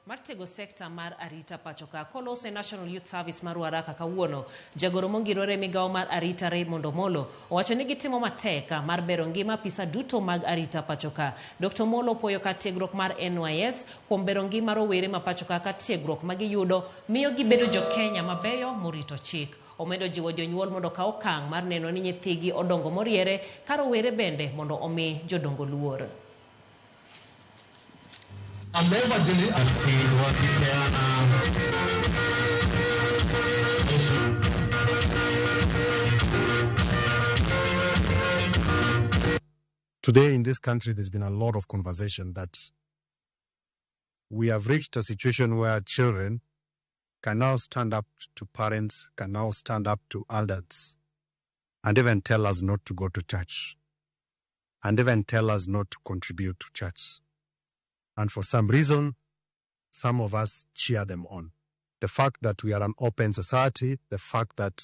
Mar tego sekta mar arita pachoka kolose National Youth Service mar Ruaraka kawuono. Jagoro mongirore e migawo mar arita Raymond Omolo owacho ni gitimo matek mar bero ngima apisa duto mag arita pachoka. Dr. Omolo opuoyo kar tiegruok mar NYS kuom bero ngima rowere ma pachoka ka tiegruok ma giyudo miyo gibedo jo Kenya mabeyo morito chik. Omedo jiwo jonyuol mondo okaw okang' mar neno ni nyithigi odongo moriere ka rowere bende mondo omi jodongo luor. Today in this country, there's been a lot of conversation that we have reached a situation where children can now stand up to parents, can now stand up to adults, and even tell us not to go to church, and even tell us not to contribute to church. And for some reason, some of us cheer them on. The fact that we are an open society, the fact that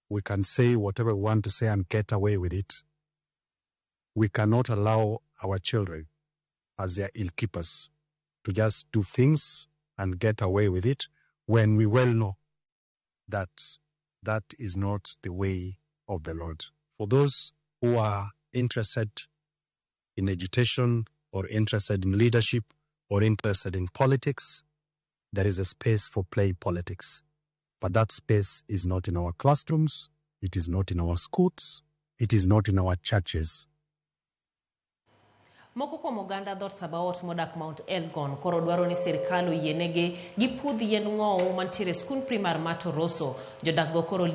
we can say whatever we want to say and get away with it, we cannot allow our children, as their ill keepers, to just do things and get away with it when we well know that that is not the way of the Lord. For those who are interested in education or interested in leadership or interested in politics, there is a space for play politics. But that space is not in our classrooms, it is not in our schools, it is not in our churches. Moko kuom oganda dhoot Sabaot modak Mount Elgon koro dwaro ni sirkal oyienegi gipudh yien ng'owu mantiere e skund primar ma Toroso. Jodak go koro